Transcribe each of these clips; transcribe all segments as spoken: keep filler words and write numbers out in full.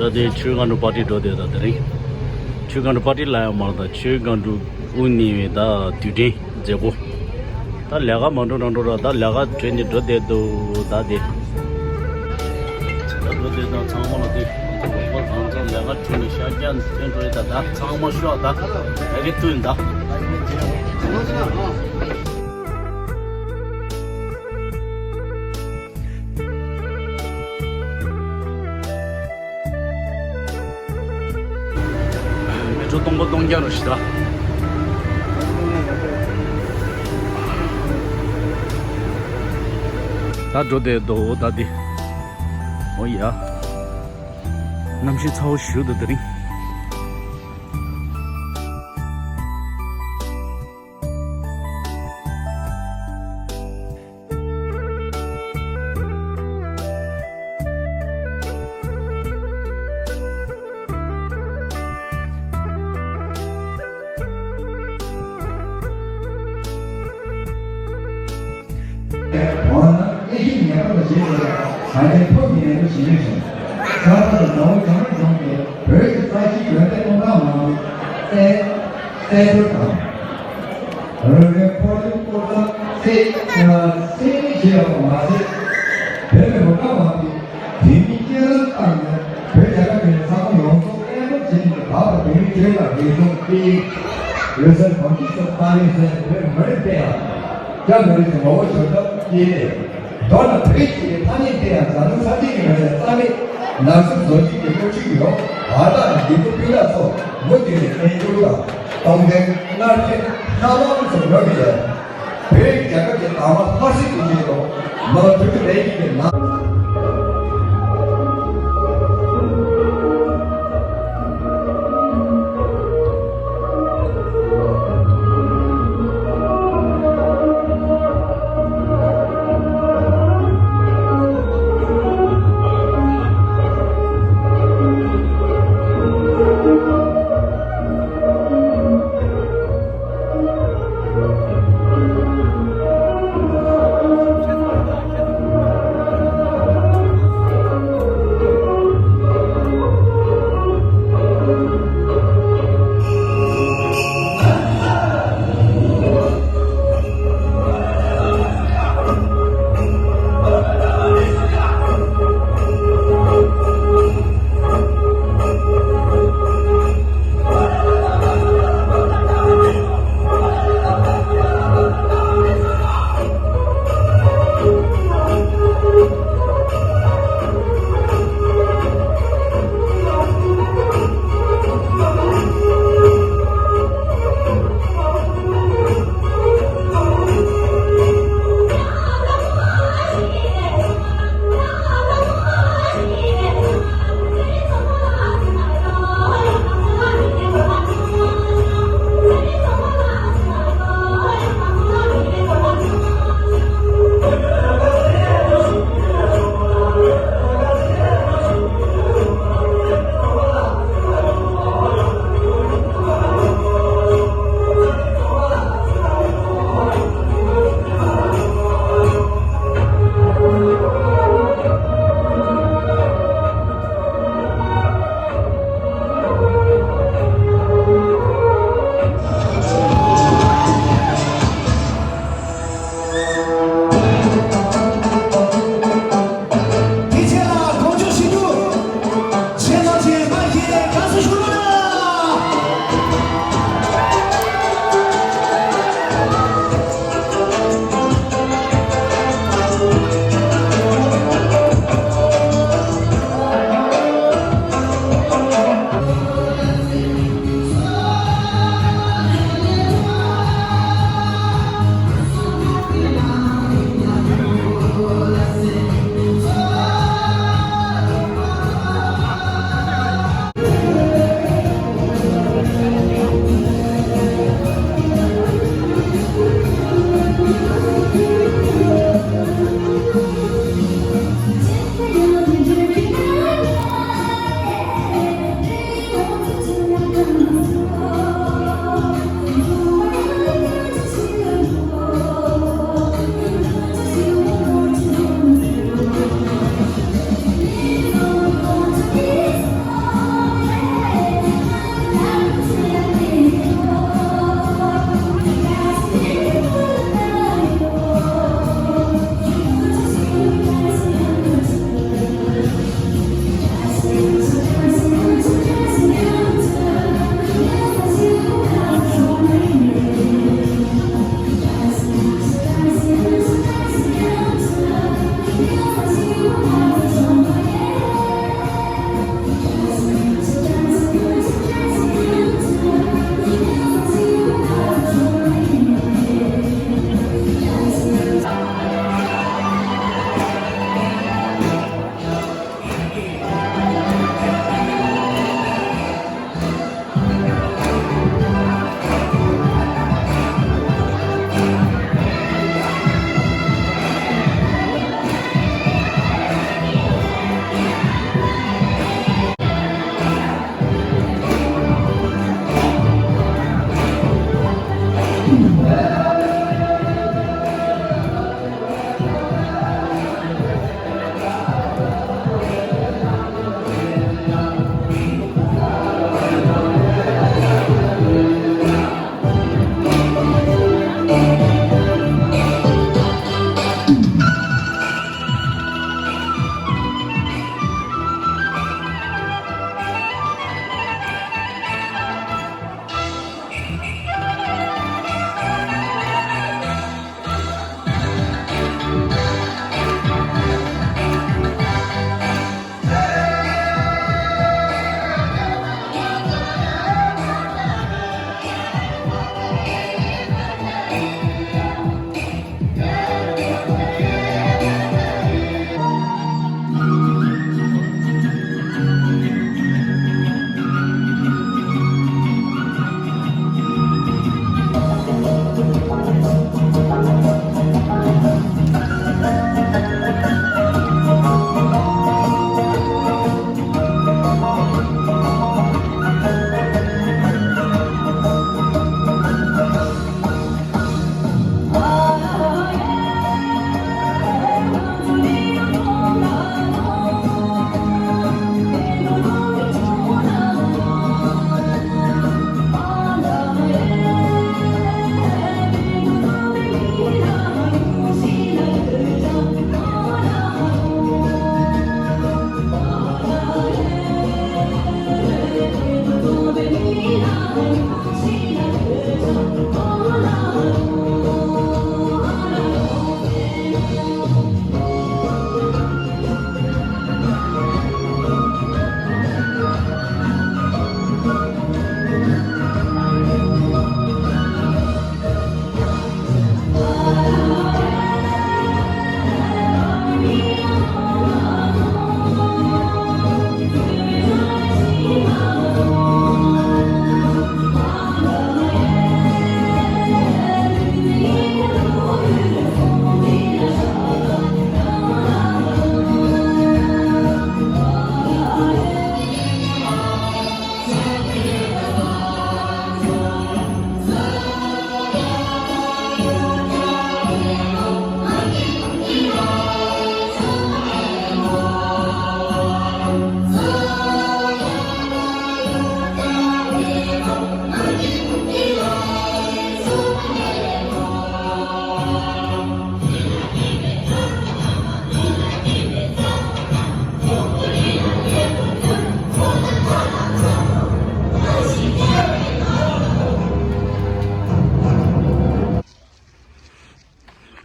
ད་དེ་ཆོས་སྒང་དྲུག་པར་ཊི་འགྲོ་བསྡད་ད་དེ་རིང་། ཆོས་སྒང་དྲུག་པར་ཊི་ལ་ཡང་མ་ད་ཆོས་སྒང་དྲུག་དབུ་བརྙེས་པའི་ད་དུས་དྲན་མཛད་སྒོ། ད་ལས་ཀ་མ་འགྲོ་ན་འགྲོ་ར་ད་ལས་ཀ་གྲོལ་ནས་འགྲོ་བསྡད་འདུག་ད་དེ། ད་འགྲོ་བསྡད་ད་ཚང་མ་ལ་དེ་ལོག་པ་གང་ཚང་ལས་ཀ་གྲོལ་ནས་ཤར་རྒྱག་འཐེན་འགྲོ་ཡི་ད་ད་ཚང་མ་ཤོག་ད་ད་གི་ཐུན་ད། མེ་ཊོ་སྟོང་པ་སྟོང་རྐྱང་རུ་ཞིག་ད། ད་འགྲོ་བསྡད་འདུག་ད་འདི། ཨོ་ཡ། གནམ་གཤིས་ཚ་བོ་ཞིག་འདུག་དེ་རིང་། འོ་ན་དབྱེ་ཞིབ་ངེས་པར་དུ་བྱེད་དགོས། ད་ལྟའི་ཕོ་མི་ནས་ཀྱི་ཞི་ལུས་བྱུང་། ས་ཐོག་ཏུ་ཟླ་བོ་བྱང་རིག་རྫོང་གི་བོད་ཀྱི་རྩ་ཆེའི་དགོན་སྡེ་སྟོང་ཕྲག་མང་པོའི་སྲས་སྲས་སྒྲོལ་དང་། རོལ་མོའི་འཁོར་ལོའི་སྐོར་ལ་གསེར་གསེར་བཞེས་པ་མ་ཟད། བོད་མི་རོ་བཀྲ་མང་པོས་བོད་མིའི་སྤྱན་ལམ་བཏང་ནས་བོད་རྒྱལ་ཁབ་ཀྱི་ས་ཁོངས་ཡོངས་རྫོགས་གཏན་སྡོད་བྱེད་མཁན་གྱི་བར་དུ་བོད་མིའི་ཆོས་དང་རིག་གཞུང་སྐད་ཡིག་འོད་གསལ་གོམས་གཤིས་སོགས་གཙང་རིང་སེལ་བོད་མི་རིགས་བསྟན་ཡང་སྐྱབས་མི་རིགས་ཀྱི་ངོ་བོ་ཞབས་ཞུ་སྐྱེས་ནས། མདོར་ན་བོད་ཀྱི་ཐ་སྙད་དེ་ཡང་འཛམ་གླིང་ས་སྟེང་གི་མི་རིགས་རྩ་མེད་ནག་ཆུ་བཟོ་བཅོས་ཀྱི་བློ་ཁྲིད་ཡོད་བར་ཐག་གི་ལྡེ་གུ་སྤུས་དག་ཚོ་མུ་མཐུད་ནས་བསྟན་འགྱུར་དང་གཏོང་མཁན་སྔར་བཞིན་སྣ་མང་དུ་ཡོད་པས། བོད་རྒྱལ་ཁབ་ཀྱི་དང་བ་ལྷ་སྲས་ཀྱི་ཆེད་དུ་ལོ་དྲུག་ཅུ་རེ་གཅིག་གི་ནང་།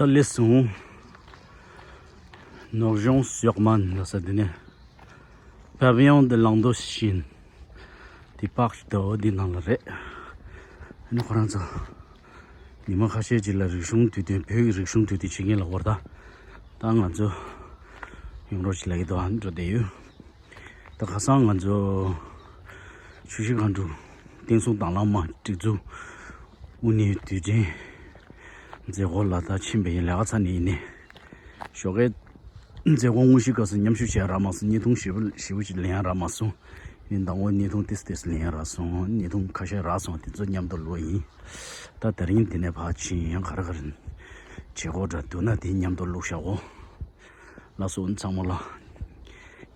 ད་སླེབས་སོང་། ནོར་གཞོང་སོག་མན་ལ་ས་དེ་ནས། Pavillon de l'Indochine། དེ་པག་ཞིག་འདུག་འདི་ནང་ལ་རེད། ཨ་ནི་ཁོ་རང་ཚོ་ཉི་མ་ཁ་ཤས་ཅིག་ལ་རིག་གཞུང་དུས་སྟོན། བོད་ཀྱི་རིག་གཞུང་དུས་སྟོན་བྱེད་མཁན་ལ་བར་ད། ད་ང་ཚོ་ཡོང་རོགས་ཅིག་ལ་ཡི་དོ་ཨ་ནི་འགྲོ་བསྡད་ཡོད། ད་ཁ་སང་ང་ཚོ་ཆུ་བཞི་སྒང་དྲུག་བསྟན་སྲུང་དང་བླངས་དམག་སྒྲིག་འཛུགས་དབུ་བརྙེས་དུས་ཆེན་མཛད་སྒོ་ལ་ད་ཕྱིན་པ་ཡིན། ལས་ཀ་ཚར་ནས་ཡིན་ནས། ཞོགས་ཀའི་མཛད་སྒོ་དངོས་གཞིའི་སྐབས་སུ་མཉམ་ཞུགས་བྱས་རག་མ་སོང་། བརྙན་ཐུང་ཞིབ་པོ་ཞིབ་པོ་ཅིག་ལེན་ཡག་རག་མ་སོང་། ཡིན་ནའང་བརྙན་ཐུང་ཏིས་ཏིས་ལེན་ཡག་རག་སོང་། བརྙན་ཐུང་ཁ་ཤས་རག་སོང་། དེ་ཚོ་མཉམ་དུ་བླུགས་ཡིན། ད་དེ་རིང་འདི་ནས་ཕར་ཕྱིན་ཡང་ག་རེ་ག་རེ་བྱེད་དགོས་འདྲ་འདུག་ན་དེ་མཉམ་དུ་བླུགས་བཞག་གོ། ལགས་སོ། ཚང་མ་ལ་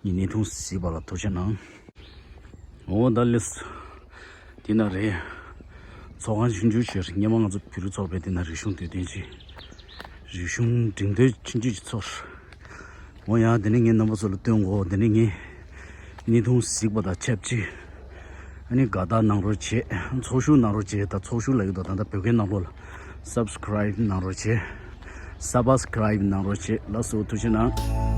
ངའི་བརྙན་ཐུང་གཟིགས་པ་ལ་ཐུགས་རྗེ་གནང་། འོ་ད་སླེབས། དེ་ན་རེད། ཚོགས་ཁང་ཆུང་ཆུང་ཞིག་སྔོན་མ་ང་ཚོ་བོད་རིགས་ཚོགས་པའི་དེ་ན་རིག་གཞུང་དུས་སྟོན་ཅིག་རིག་གཞུང་འགྲེམས་སྟོན་ཆུང་ཆུང་ཞིག་ཚོགས། འོ་ཡ། དེ་ནས་ངས་རྣམ་པ་ཚོ་ལ་སྟོན་གོ། དེ་ནས་ངས་བརྙན་ཐུང་གཟིགས་པ་དང་ཆབས་ཅིག་ཨ་ནི་དགའ་རྟགས་གནང་རོགས་བྱེད། ཚོགས་ཞུགས་གནང་རོགས་བྱེད། ད་ཚོགས་ཞུགས་ལ་ཡོད་དོ། ད་ལྟ་བོད་སྐད་ནང་ལོགས་ལ་སབ་སི་ཀ་རའིབ་གནང་རོགས་བྱེད། སབ་སི་ཀ་རའིབ་གནང་རོགས་བྱེད། ལགས་སོ། ཐུགས་རྗེ་གནང་།